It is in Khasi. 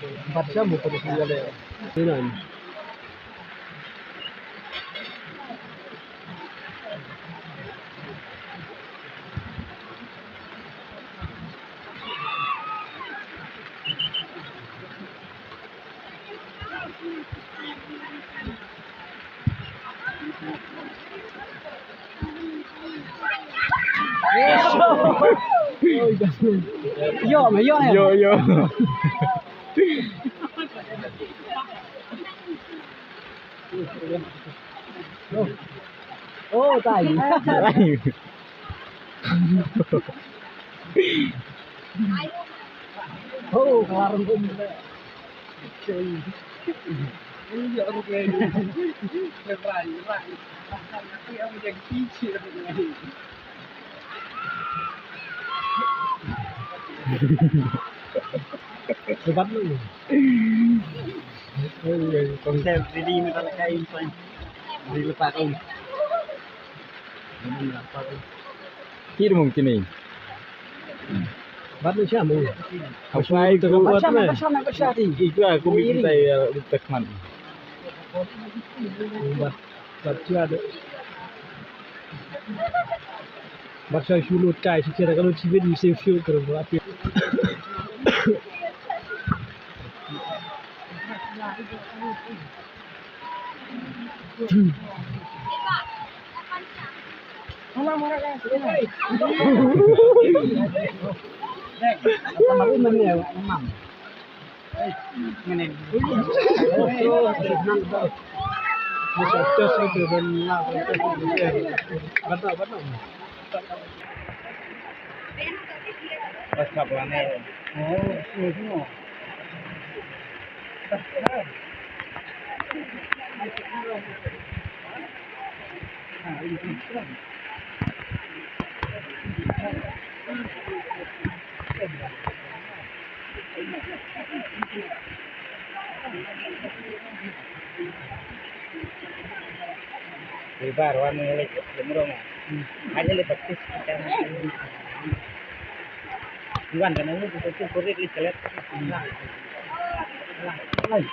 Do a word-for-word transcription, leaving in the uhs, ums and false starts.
Bat sa mo ko tu ya le. Ni nan. Yo, me yo, eh. Yo, yo. Oh, tai. Oh, kelar. Sobat lu. Konsep ready ni tak kai pun. Di lepas tu. Kir mungkin ni. Bat lu siapa? Apa itu? Bat siapa? Bat siapa? Bat siapa? Itu aku bikin saya, eh, tekman. Bat, bat siapa? Bat siapa shu lut kai, shu kira kalau cibit mesti shu terus berlatih. Ibar wan ngelik lemrong. Aja le praktis kita. Iwan kana ni tu tu kurit li kelet. Lai.